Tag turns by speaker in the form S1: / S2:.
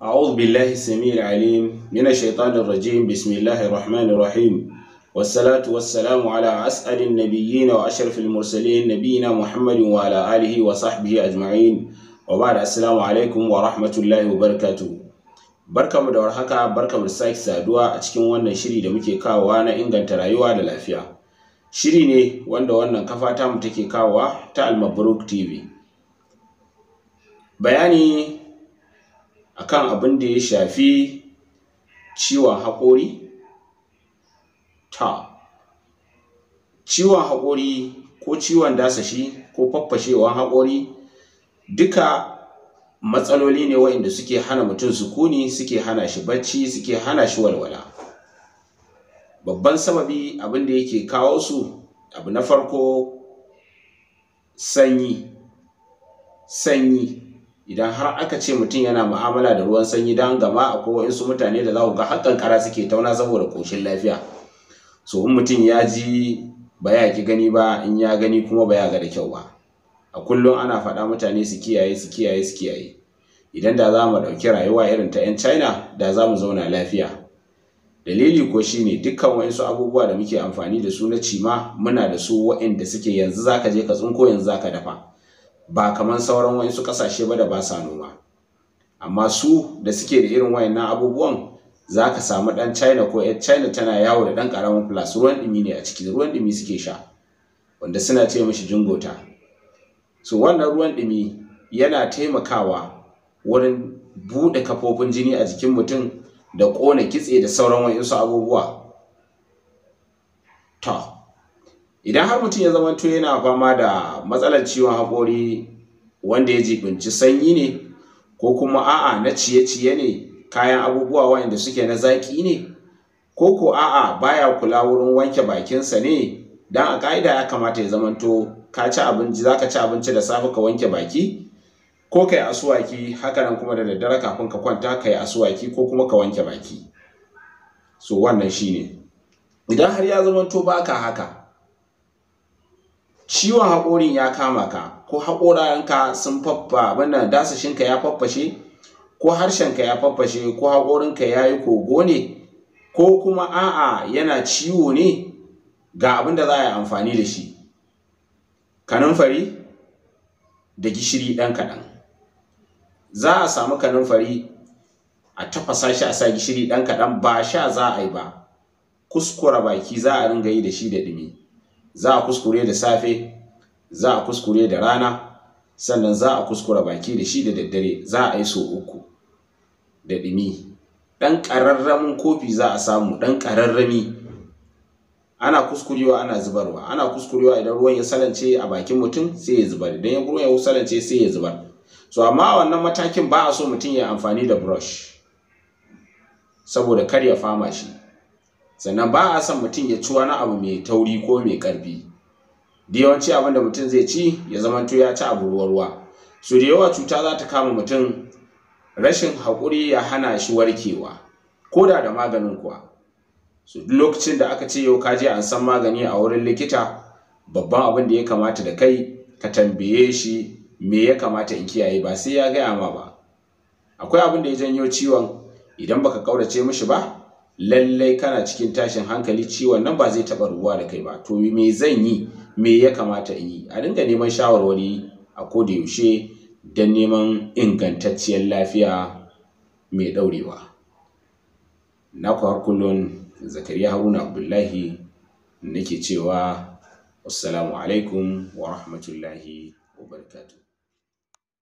S1: أعوذ بالله السميع العليم من الشيطان الرجيم. بسم الله الرحمن الرحيم، والصلاة والسلام على أسعد النبيين وأشرف المرسلين، نبينا محمد وعلى آله وصحبه أجمعين، وبعد، السلام عليكم ورحمة الله وبركاته. Barkamu da warhaka, barkamu da sake saduwa a cikin wannan shiri da muke kawowa na inganta rayuwa da lafiya. Shiri ne wanda wannan kafa tamu take kawowa ta Almabruk TV. Bayani akan abin da ya shafi ciwon haƙori. Ta ciwon haƙori ko ciwon dasashi ko faffashewan haƙori duka matsaloli ne waɗanda suke hana mutum sukuni, suke hana shi bacci, suke hana shi walwala. Babban sababi abin da yake kawo su, abu na farko, sanyi. Sanyi, idan har aka ce mutum yana mu'amala da ruwan sanyi, don gama akwai waɗansu mutane da za ku ga har kankara suke tauna saboda ƙoshin lafiya. So in mutum ya ji ba ya ki gani ba, in ya gani kuma ba ya ga da kyau ba. A kullum ana faɗa mutane su kiyaye, su kiyaye, su kiyaye. Idan da za mu ɗauki rayuwa irin ta 'yan China, da za mu zauna lafiya. Dalili ko shine dukkan waɗansu abubuwa da muke amfani da su na cima, muna da su waɗanda suke yanzu zaka je ka tsinko, yanzu zaka dafa, ba kamar sauran waɗansu ƙasashe ba da ba sa noma. Amma su da suke da irin wayannan abubuwan, za ka samu ɗan China ko 'yar China tana yawo da ɗan ƙaramin flask, ruwan ɗumi ne a ciki, ruwan ɗumi suke sha, wanda suna ce mishi jingota. So wannan ruwan ɗumi yana taimakawa wurin buɗe kafofin jini a jikin mutum da ƙona kitse da sauran waɗansu abubuwa. To idan har mutum ya zamanto yana fama da matsalar ciwon haƙori wanda ya jibinci sanyi ne, ko kuma a'a na ciye-ciye ne, kayan abubuwa waɗanda suke na zaƙi ne, ko ko a'a baya kula wurin wanke bakinsa ne, dan a ƙa'ida ya kamata ya zamanto ka ci abinci, zaka ci abinci da safe ka wanke baki ko kai asuwaki, haka nan kuma da daddare kafin ka kwanta kai asuwaki ko kuma ka wanke baki. So wannan shine. Idan har ya zamanto baka haka, ciwon haƙorin ya kama ka, ko haƙoranka sun faffa, wannan dasashinka ya faffashe, ko harshenka ya faffashe, ko haƙorinka ya yi kogo ne, ko kuma a'a yana ciwo ne, ga abin da za a yi amfani da shi: kanumfari da gishiri ɗan kaɗan. Za a samu kanumfari a tafasa shi, a sa gishiri ɗan kaɗan. Ba sha za a yi ba, kuskura baki za a ringa yi da shi da ɗumi. Za a kuskure da safe, za a kuskure da rana, sannan za a kuskura baki da shi da daddare. Za a yi sau 3 da ɗumi. Ɗan ƙararramin kofi za a samu, ɗan ƙararrami, ana kuskurewa ana zubarwa, ana kuskurewa. Idan ruwan ya salance a bakin mutum sai ya zubar, idan ruwan ya salance sai ya zubar. So amma a wannan matakin ba a so mutum ya amfani da brush saboda kar ya fama shi. Sannan ba a son mutum ya ci wani abu mai tauri ko mai ƙarfi. Da yawanci abin da mutum zai ci ya zamanto ya ci abu ruwa-ruwa. So da yawa cuta za ta kama mutum, rashin haƙuri ya hana shi warkewa ko da da maganin kuwa. So duk lokacin da aka ce yau ka je an san magani a wurin likita, babban abin da ya kamata da kai ka tambaye shi, me ya kamata in kiyaye? Ba sai ya gaya ma ba. Akwai abin da ya janyo ciwon, idan baka kaurace mishi ba, lallai kana cikin tashin hankali, ciwon nan ba zai taɓa rubuwa da kai ba. To me zan yi? Me ya kamata in yi? A dinga neman shawarwari a koda yaushe don neman ingantacciyar lafiya mai ɗaurewa. Naku har kullum, Zakariya Haruna Abdullahi, nake cewa assalamu alaikum wa rahmatullahi wa barakatuh.